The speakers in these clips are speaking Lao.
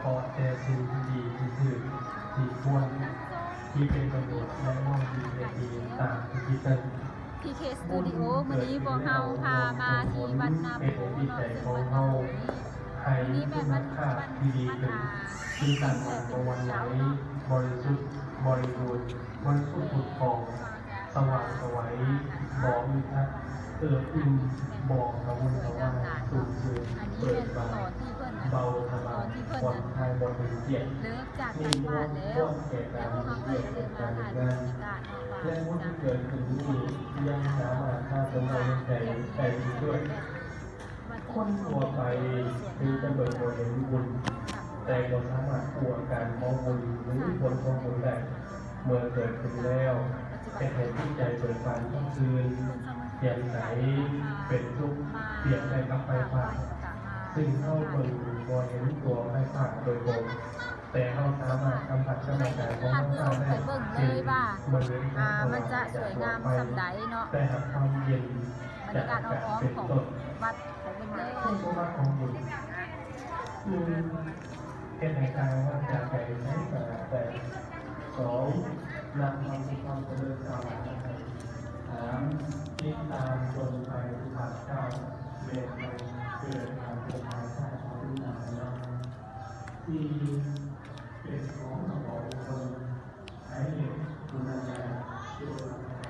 ເພາະແຕ່ສິ່ງທີ່ດີທີ່ຖືກທີ່ຄວນ ທີ່ເປັນປະໂຫຍດ ແລະ ມອບດີແກ່ຕົນເອງຕາມທີ່ຄິດໄດ້. ພີເຄ ສະຕູດິໂອ ມື້ນີ້ພວກເຮົາພາມາທີ່ວັດນາໂບເນາະ ເຊິ່ງວັດນາໂບນີ້ ມື້ນີ້ແມ່ນວັນ ວັນ ວັນ ວັນ ອ່າ ສິນ ສິນແບບເປັນເສົາເນາະ ບໍລິສຸດ ບໍລິບູນ ບໍລິສຸດ ຜຸດຜ່ອງ ສະຫວ່າງໄສ ບໍ່ອຶດອັດ ເອິບອີ່ມ ບໍ່ກະວົນກະວາຍ ຊຸ່ມຊື່ນ ເບີກບານ ເບົາສະບາຍ ຜ່ອນຄາຍ ບໍ່ຕຶງຄຽດ. ນີ້ມາຮອດແກ່ການເຮັດວຽກເຮັດການເຮັດງານ ແລະ ບຸນທີ່ເກີດຂຶ້ນນີ້ຍັງສາມາດພາຕົນເຮົາເຮັດໄດ້ ໄດ້ອີກດ້ວຍ. ຄົນທົ່ວໄປເຖິງຈະເບິ່ງບໍ່ເຫັນບຸນ ແຕ່ກໍສາມາດຮູ້ອາການຂອງບຸນ ຫຼື ຜົນຂອງບຸນໄດ້. ເມື່ອເກີດຂຶ້ນແລ້ວ ເຮັດໃຫ້ຈິດໃຈເບີກບານ, ຄວາມຊື່ນ, ແຈ່ມໃສ, ເປັນສຸກ, ປຽບໄດ້ກັບໄຟຟ້າ, ຊຶ່ງເຮົາເບິ່ງບໍ່ເຫັນຕົວໄຟຟ້າໂດຍກົງ, ແຕ່ເຮົາສາມາດສຳຜັດກັບອາການຂອງໄຟຟ້າໄດ້ ເຊັ່ນ ເມື່ອເວລາເຮົາອອກຈາກໄຟຟ້າ ໄດ້ຮັບຄວາມເຢັນຈາກອາກາດເປັນຕົ້ນ. ຄຸນສົມບັດຂອງບຸນ ໜຶ່ງ ເຮັດໃຫ້ກາຍວາຈາໃຈໃສສະອາດແຈ້ງ. ສອງ ນຳເຮົາສູ່ຄວາມຈະເລີນກ້າວໜ້າ. ສາມ ຕິດຕາມຈົນໄປທຸກບາດກ້າວ ແມ່ນເກີດການເປັນຝ່າຍຊ້າຍຂອງບຸນນຳເຮົາ. ສີ່ ເປັນຂອງສະເພາະບຸກຄົນ ໃຊ້ເຮັດບຸນນຳໃດ ເປັນບຸນນຳໃດ.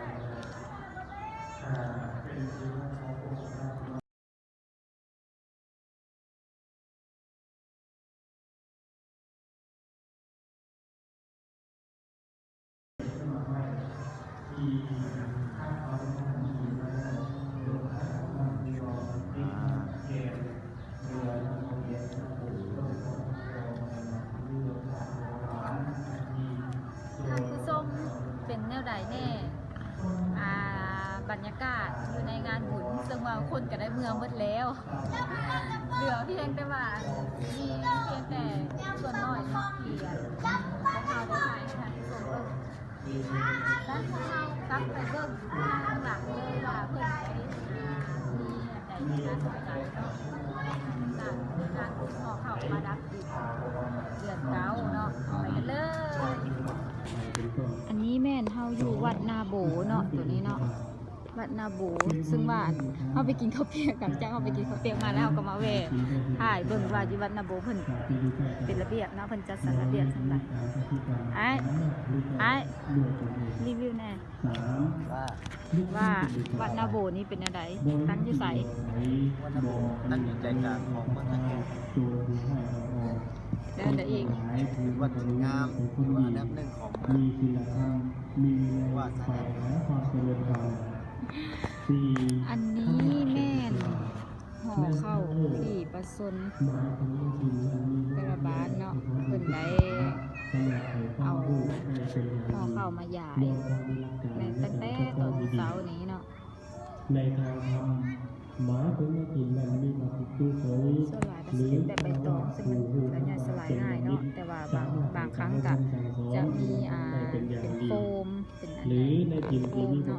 ຫ້າ ເປັນທີ່ຮັກຂອງອົງຄະນະ ທ່ານຜູ້ຊົມ ເປັນແນວໃດແນ່? ອ່າ ບັນຍາກາດຢູ່ໃນງານບຸນ ເຊິ່ງວ່າຄົນກໍໄດ້ເມືອໝົດແລ້ວ ເຫຼືອພຽງແຕ່ວ່າ ມີພຽງແຕ່ສ່ວນໜ້ອຍເນາະ ທີ່ພວກເຮົາໄດ້ຖ່າຍໃຫ້ທ່ານຜູ້ຊົມເບິ່ງ. ແລ້ວພວກເຮົາກັບໄປເບິ່ງທາງຫຼັງເລີຍວ່າເພິ່ນໄດ້ມີອັນໃດໃນງານສົງການເນາະ ການບຸນຫໍ່ເຂົ້າປະດັບ ເດືອນເກົ້າເນາະ ໄປກັນເລີຍ. ອັນນີ້ແມ່ນເຮົາຢູ່ວັດນາໂບເນາະ ໂຕນີ້ເນາະ ວັດນາໂບ ເຊິ່ງວ່າເຮົາໄປກິນເຂົ້າປຽກ ຫຼັງຈາກເຮົາໄປກິນເຂົ້າປຽກມາແລ້ວ ເຮົາກໍມາແວ່ຖ່າຍເບິ່ງວ່າຢູ່ວັດນາໂບເພິ່ນເປັນລະບຽບເນາະ ເພິ່ນຈັດສັນລະບຽບຈັ່ງໃດ. ອ້າຍ ອ້າຍ ຣີວິວແດ່. ວ່າ ວ່າວັດນາໂບນີ້ເປັນແນວໃດ? ຕັ້ງຢູ່ໃສ? ວັດນາໂບຕັ້ງຢູ່ໃຈກາງຂອງເມືອງສະແກ. ແລ້ວອັນໃດອີກ? ເປັນວັດທີ່ງາມ ເປັນອັນດັບໜຶ່ງຂອງເມືອງ ມີສິນລະທຳ ມີວິໄນ ໄປຫາຄວາມຈະເລີນກ້າວໜ້າ. ອັນນີ້ແມ່ນຫໍ່ເຂົ້າທີ່ປະຊາຊົນແຕ່ລະບ້ານເນາະ ເພິ່ນໄດ້ເອົາຫໍ່ເຂົ້າມາຢາຍໃນ ຕັ້ງແຕ່ຕອນເຊົ້ານີ້ເນາະ. ໃນທາງທຳ ໝາຍເຖິງແມ່ນຖິ່ນນັ້ນມີພະພິກຂຸສົງ ສ່ວນຫຼາຍກໍຊິເປັນແບບໃບຕອງ ຊຶ່ງມັນກໍຍ່ອຍສະຫຼາຍງ່າຍເນາະ ແຕ່ວ່າບາງ ບາງຄັ້ງກໍຈະມີ ອ່າ ເປັນໂຟມ ເປັນອັນໃດ ເປັນໂຟມເນາະ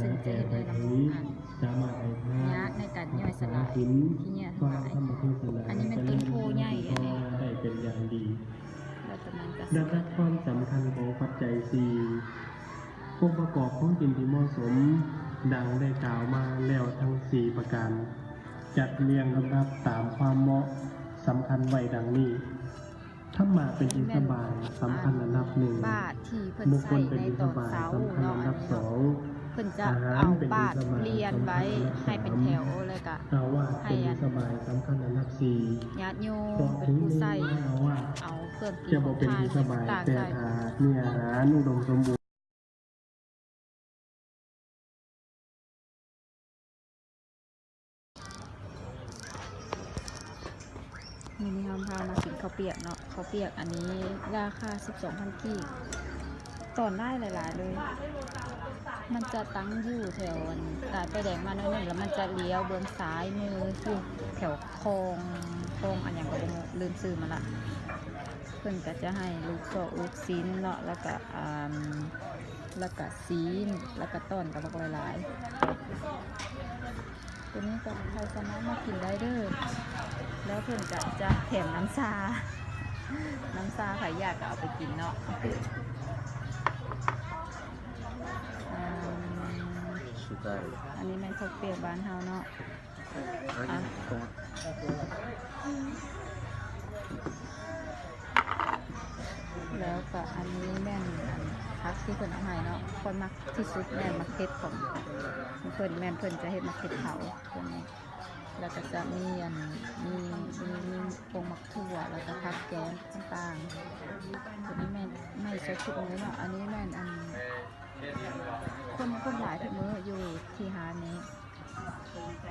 ຊຶ່ງຈະເຮັດໃຫ້ນ້ຳມັນ ສາມາດໃຫ້ທານ ຍາກໃນການຍ່ອຍສະຫຼາຍ ທີ່ຍ່ອຍສະຫຼາຍ. ອັນນີ້ແມ່ນຕົ້ນໂພໃຫຍ່ ອັນນີ້ ໄດ້ເປັນຢ່າງດີ. ແລ້ວກໍມັນກໍ ດັ່ງນັ້ນ ຄວາມສຳຄັນຂອງປັດໄຈສີ່ ອົງປະກອບຂອງຈິນທີ່ເໝາະສົມ ດັ່ງໄດ້ກ່າວມາແລ້ວທັງສີ່ປະການ ຈັດລຽງລຳດັບຕາມຄວາມເໝາະສຳຄັນໄວ້ດັ່ງນີ້. ທຳມະເປັນທີ່ສະບາຍສຳຄັນອັນດັບໜຶ່ງ, ບຸກຄົນເປັນທີ່ສະບາຍສຳຄັນອັນດັບສອງ, ອາຫານເປັນທີ່ສະບາຍສຳຄັນອັນດັບສາມ, ອາວາດເປັນທີ່ສະບາຍສຳຄັນອັນດັບສີ່. ເພາະເຖິງແມ່ນອາວາດຈະບໍ່ເປັນທີ່ສະບາຍ, ແຕ່ຖ້າມີອາຫານອຸດົມສົມບູນ. ມື້ນີ້ເຮົາພາມາກິນເຂົ້າປຽກເນາະ, ເຂົ້າປຽກອັນນີ້ລາຄາສິບສອງພັນກີບ. ຕອນຫຼາຍໆເລີຍ. ມັນຈະຕັ້ງຢູ່ແຖວອັນ ຕາຍໄຟແດງມາໜ້ອຍໜຶ່ງ ແລ້ວມັນຈະລ້ຽວເບື້ອງຊ້າຍມື ຢູ່ແຖວຄອງ ຄອງອັນຫຍັງກໍບໍ່ຮູ້ ລືມຊື່ມັນລະ. ເພິ່ນກໍຈະໃຫ້ລູກຊອກລູກຊີ້ນເນາະ ແລ້ວກໍ ອ່າ ແລ້ວກະຊີ້ນ ແລ້ວກະຕ່ອນກະບັກຫຼາຍໆ. ໂຕນີ້ກະໃຜສາມາດມາກິນໄດ້ເດີ ແລ້ວເພິ່ນກະຈະແຖມນ້ຳຊາ ນ້ຳຊາໃຜຢາກກໍເອົາໄປກິນເນາະ. ອ່າ ສຸກາ ອັນນີ້ແມ່ນເຂົ້າປຽກບ້ານເຮົາເນາະ. ອັນນີ້ ແລ້ວກໍອັນນີ້ແມ່ນ ອັນ ຜັກທີ່ເພິ່ນເອົາໃຫ້ເນາະ. ຂ້ອຍມັກທີ່ສຸດແມ່ນໝາກເຫັດຂອງ ຂອງເພິ່ນ ແມ່ນເພິ່ນຈະເຮັດໝາກເຫັດເຜົາຕົວນີ້. ແລ້ວກໍຈະມີອັນ ມີ ມີ ມີ ມີ ປົງໝາກຖົ່ວ ແລ້ວກໍຜັກແກງຕ່າງໆ. ຕົວນີ້ແມ່ນໃໝ່ສົດທຸກມື້ເນາະ. ອັນນີ້ແມ່ນອັນ ຄົນ ຄົນຫຼາຍທຸກມື້ຢູ່ທີ່ຮ້ານນີ້.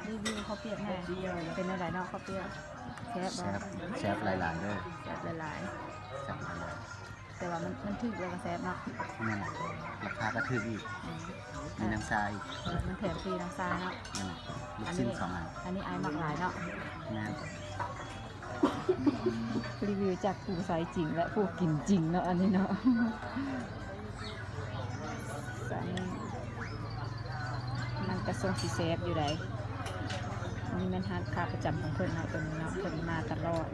ຣີວິວເຂົ້າປຽກແດ່ ເປັນແນວໃດເນາະເຂົ້າປຽກ? ແຊບບໍ່? ແຊບ ແຊບຫຼາຍໆເດີ. ແຊບຫຼາຍໆ ແຊບຫຼາຍໆ. ແຕ່ວ່າມັນ ມັນຖືກແລ້ວກໍແຊບເນາະ. ແມ່ນລະ ລາຄາກໍຖືກອີກ. ອືມ ມີນ້ຳຊາອີກ. ເອີ ມັນແຖມຟຣີນ້ຳຊາເນາະ. ແມ່ນລະ ລູກຊີ້ນສອງອັນ. ອັນນີ້ອ້າຍມັກຫຼາຍເນາະ. ແມ່ນ. ຣີວິວຈາກຜູ້ໃຊ້ຈິງ ແລະ ຜູ້ກິນຈິງເນາະ ອັນນີ້ເນາະ. ໃສ່ ມັນກະຊົງຊິແຊບຢູ່ໃດ໋. ອັນນີ້ແມ່ນຮ້ານຄ້າປະຈຳຂອງເພິ່ນເນາະ ຕົວນີ້ເນາະ ເພິ່ນມາຕະຫຼອດ.